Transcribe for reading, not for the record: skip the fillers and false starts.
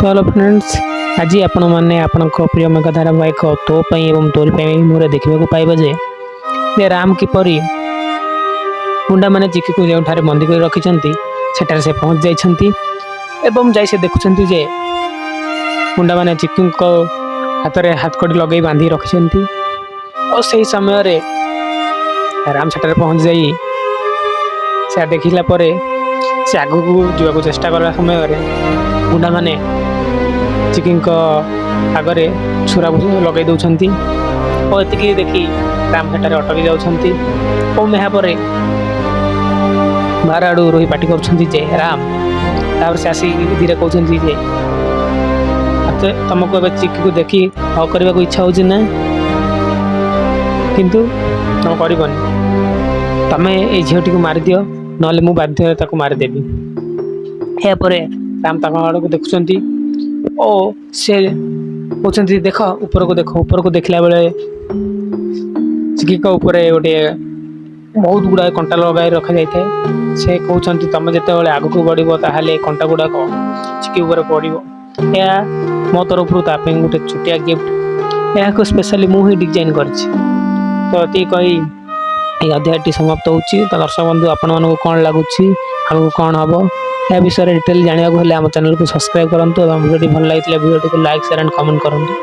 ତ hello friends, ଆଜି ଆପଣମାନେ ଆପଣଙ୍କ ପ୍ରିୟ ମେଗା ଧାରାବାହିକ ତୋ ପାଇଁ ଏବଂ ତୋରି ପାଇଁ ମୋରେ ଦେଖିବାକୁ ପାଇବେ ଯେ ରାମ କିପରି ଗୁଣ୍ଡାମାନେ ଚିକିକୁ ଯେଉଁଠାରେ ବନ୍ଦୀ କରି ରଖିଛନ୍ତି, ସେଠାରେ ସେ ପହଞ୍ଚି ଯାଇଛନ୍ତି ଏବଂ ଯାଇ ସେ ଦେଖୁଛନ୍ତି ଯେ ଗୁଣ୍ଡାମାନେ ଚିକିଙ୍କ ହାତରେ ହାତକଡ଼ି ଲଗାଇ ବାନ୍ଧି ରଖିଛନ୍ତି। ଓ ସେହି ସମୟରେ ରାମ ସେଠାରେ ପହଞ୍ଚି ଯାଇ ସେ ଦେଖିଲା ପରେ ସେ ଆଗକୁ ଯିବାକୁ ଚେଷ୍ଟା କଲା ସମୟରେ ଗୁଣ୍ଡାମାନେ ଚିକିଙ୍କ ଆଗରେ ଛୁରା ଲଗାଇ ଦେଉଛନ୍ତି ଓ ଏତିକି ଦେଖି ରାମ ସେଠାରେ ଅଟକି ଯାଉଛନ୍ତି। ଓ ଏହାପରେ ବାହାର ଆଡ଼ୁ ରୋହି ପାଟି କରୁଛନ୍ତି ଯେ ରାମ। ତାପରେ ସେ ଆସିକି ଧୀରେ କହୁଛନ୍ତି ଯେ ମତେ ତମକୁ ଏବେ ଚିକିକୁ ଦେଖି ହଗ୍ କରିବାକୁ ଇଚ୍ଛା ହେଉଛି ନା? କିନ୍ତୁ ତମେ କରିବନି। ତମେ ଏଇ ଝିଅଟିକୁ ମାରିଦିଅ, ନହେଲେ ମୁଁ ବାଧ୍ୟରେ ତାକୁ ମାରିଦେବି। ଏହାପରେ ରାମ ତାଙ୍କ ଆଡ଼କୁ ଦେଖୁଛନ୍ତି ଓ ସେ କହୁଛନ୍ତି, ଦେଖ, ଉପରକୁ ଦେଖ। ଉପରକୁ ଦେଖିଲା ବେଳେ ଚିକିଙ୍କ ଉପରେ ଗୋଟିଏ ବହୁତ ଗୁଡ଼ାଏ କଣ୍ଟା ଲଗାଇ ରଖାଯାଇଥାଏ। ସେ କହୁଛନ୍ତି, ତମେ ଯେତେବେଳେ ଆଗକୁ ବଢ଼ିବ, ତାହେଲେ କଣ୍ଟା ଗୁଡ଼ାକ ଚିକି ଉପରେ ପଡ଼ିବ। ଏହା ମୋ ତରଫରୁ ତା ପାଇଁ ଗୋଟେ ଛୋଟିଆ ଗିଫ୍ଟ। ଏହାକୁ ସ୍ପେଶାଲି ମୁଁ ହିଁ ଡିଜାଇନ୍ କରିଛି। ତ ଏତିକି କହି ଏହି ଅଧ୍ୟାୟଟି ସମାପ୍ତ ହେଉଛି। ତ ଦର୍ଶକ ବନ୍ଧୁ, ଆପଣମାନଙ୍କୁ କ'ଣ ଲାଗୁଛି, ଆଗକୁ କ'ଣ ହେବ, ଏହା ବିଷୟରେ ଡିଟେଲ୍ ଜାଣିବାକୁ ହେଲେ ଆମ ଚ୍ୟାନେଲକୁ ସବସ୍କ୍ରାଇବ୍ କରନ୍ତୁ ଏବଂ ଭିଡ଼ିଓଟି ଭଲ ଲାଗିଥିଲେ ଭିଡ଼ିଓଟିକୁ ଲାଇକ୍, ସେୟାର ଆଣ୍ଡ କମେଣ୍ଟ କରନ୍ତୁ।